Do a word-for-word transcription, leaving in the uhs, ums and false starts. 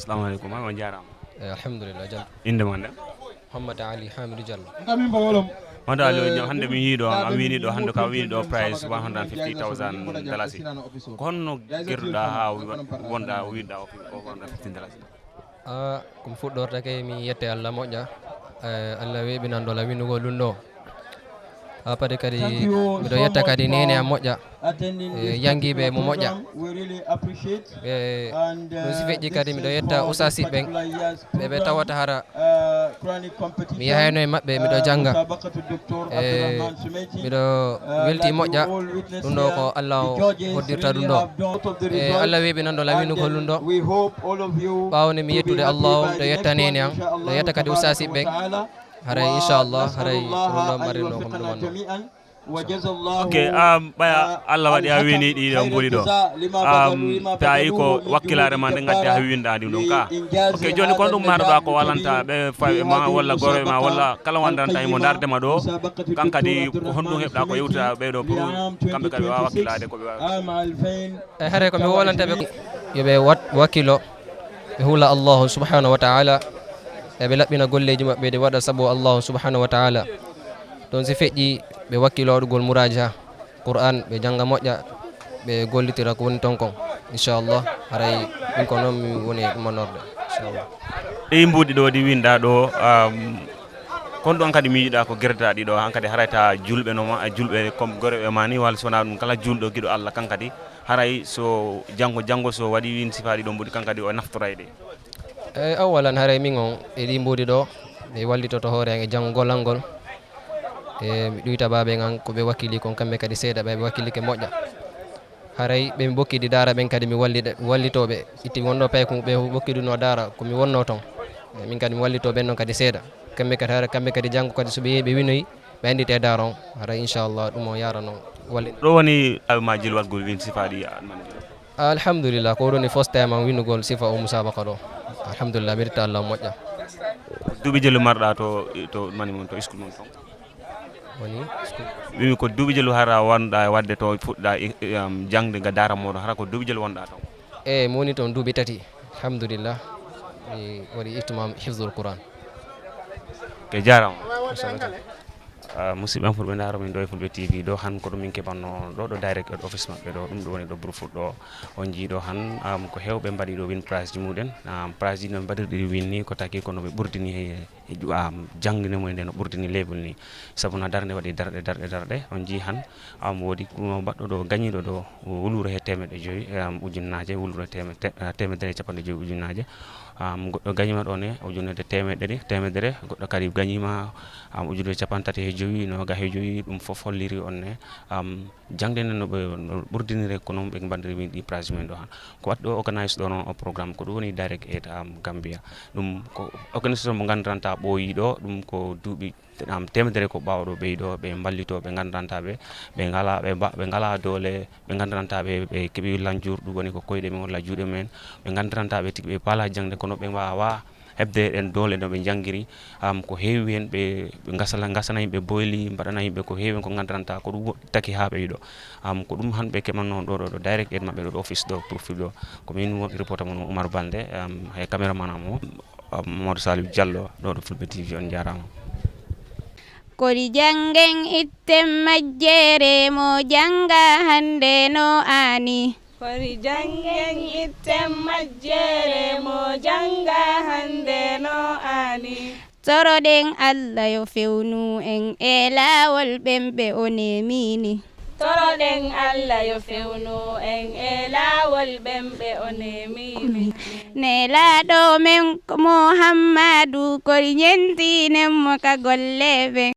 Assalamu aleykum, ma on jaaraama. Eh, alhamdulillah, jam. Innde ma nde? Muhammad Ali Hamidu Diallo. Mado Ali, hannde mi yii ɗo, a wini ɗo, hannde ka wini ɗo price one hundred fifty thousand dalasi. Ko honno gerduɗa ha wonɗa o wini ɗa o one hundred fifty dalasi? Ah, ko mi fuɗɗorta kay, mi yette Allah moƴƴa. Eh, Allah weɓinanɗo la winugol ɗum ɗo. Ha padi kadi miɗo yetta kadi nene am moƴƴa. Eh, yangiɓe mo moƴƴa. Eh, ɗum si feƴƴi kadi miɗo yetta usasi ɓen. Ɓe ɓe tawata hara mi yahayno e maɓɓe, miɗo janga. Eh, miɗo welti moƴƴa. Ɗum ɗo ko Allah o hoddirta ɗum ɗo. Eh, Allah weɓinanɗo la winugol ɗum ɗo. Ɓawo nde mi yettude Allah o, miɗo yetta nene am, miɗo yetta kadi usasi ɓen. Haray inchallah, haray ko ɗum ɗo marinno ko mi ɗumanno. Ok, um, ɓaya Allah waɗi a wini ɗi ɗo mbuɗi ɗo. Um, tawi ko wakkilare ma nde gaddi ha winda ɗum ɗon ka. Ok, joni kon ɗum maroɗa ko walanta ɓe fawi ma walla gore ma walla kala wandanta himo darde ma ɗo. Kan kadi ko honɗum heɓɗa ko yewta ɓe ɗo pour kamɓe kadi wawa wakkilade ko ɓe wawi. E haray ko mi wolanta ɓe yo ɓe wat wakkilo, ɓe hula Allahu subhanahu wa ta'ala, e ɓe laɓɓina golleji maɓɓe ɗi waɗa sabu Allahu subhanahu wa ta'ala. Ɗon si feƴƴi ɓe wakkilo waɗugol muraja Qur'an, ɓe janga moƴƴa, ɓe gollitira ko woni ton kon. Inchallah, haray min ko noon mi woni e ɗumanorɗe. Inchallah. Ɗi mbuɗi ɗo ɗi winda ɗo, um, kon ɗon kadi miijiɗa ko gerdaɗi ɗo han kadi harayta julɓe no ma julɓe comme goreɓe ma ni walla sona ɗum kala julɗo giɗo Allah kan kadi haray so janngo janngo so waɗi win sifaaɗi ɗo mbuɗi kan kadi o naftoray ɗe. Eyi, awalan haray min on e ɗi mbuɗi ɗo mi wallitoto hoore an e janngo golal ngol. E mi ɗuyta baaɓe an ko ɓe wakkili kon kamɓe kadi seeɗa ɓe ɓe wakkilike moƴƴa. Haray ɓe mi bokki ɗi daara ɓen kadi mi wallitoɓe itti wonno paykum ɓe bokkiduno daara ko mi wonno ton. Min kadi mi wallito ɓen non kadi seeɗa. Kamɓe kadi hara kamɓe kadi janngo kadi so ɓe yehi ɓe winoyi ɓe anndite daara on. Haray inchallah ɗum o yara non walli. Ɗo woni awi ma jil waɗgol win sifaɗi almani. Alhamdulillah ko ɗoni first time am winugol sifa o musabaqa ɗo. Alhamdulillah mi retta Allah moƴƴa. Duuɓi jelu marɗa to to mani mon to school mon ton? Woni wimi ko duuɓi jelu hara wonɗa wadde to fuɗɗa jangde ga dara moɗon hara ko duuɓi jelu wonɗa ton? E mi woni toon duuɓi tati. Alhamdulillah mi waɗi ihtimam hifdul quran. Ke jarama. Musidɓe am fulɓe daro min ɗo e fulɓe tv ɗo han ko ɗum min keɓanno ɗo ɗo direct e office maɓɓe ɗo ɗum ɗo woni ɗo buru fuɗɗo. On jiiɗo han ko hewɓe mbaɗi ɗo win price ji muɗen. Price ji no mbaɗirɗi win ni ko taki kono ɓe ɓurdini he jangde mumen nde no ɓurdini level ni. Sabu no darde waɗi darɗe darɗe darɗe on jii han am woodi kuno baɗɗo ɗo gañiɗo ɗo wulure he temeɗɗe joyi am ujunnaaje wulure temedere e capanɗe joyi ujunnaaje. Am goɗɗo gañima ɗo ne ujunede temeɗɗe ɗi temedere goɗɗo kadi gañima am ujunede capantati he joyi noga he joyi ɗum fof holliri on ne am jangde ne no ɓe no ɓurdinire ko noon ɓe mbandiri min ɗi price men ɗo han ko waɗi ɗo organise ɗo noon o programme ko ɗum woni direct aid am gambia. Ɗum ko organisation mo nganndiranta ɓooyi ɗo ɗum ko duuɓi am temedere ko ɓaawo ɗo ɓeyi ɗo ɓe mballito ɓe nganndiranta ɓe ɓe ngala ɓe mba ɓe ngala doole ɓe nganndiranta ɓe ɓe keɓi lanjur ɗum woni ko koyɗe men walla juuɗe men. Ɓe nganndiranta ɓe tigi ɓe paala jangde kono ɓe mbawa hebde ɗen doole no ɓe janngiri. Am ko heewi heen ɓe ngasana ngasana yimɓe boyli mbaɗana yimɓe ko heewi heen ko nganndiranta ko ɗum woɗɗi taki haa ɓeyɗo. Am ko ɗum han ɓe keɓanno ɗo ɗo ɗo direct en maɓɓe ɗo ɗo office ɗo profil ɗo. Ko min won reporter mon Oumar Balde am he caméraman am o Mamadou Salif Diallo ɗo ɗo Fulɓe T V on jarama. Kori janngen itten majjere mo jannga hannde no aani. Kori janngen itten majjere mo jannga hannde no aani. Toroɗen Allah yo fewnu en e laawol ɓen ɓe o neemini. Toroɗen Allah yo fewnu en e laawol ɓen ɓe o neemini. Nelaaɗo men Muhammadu kori ñentinen mo ka golle ɓen.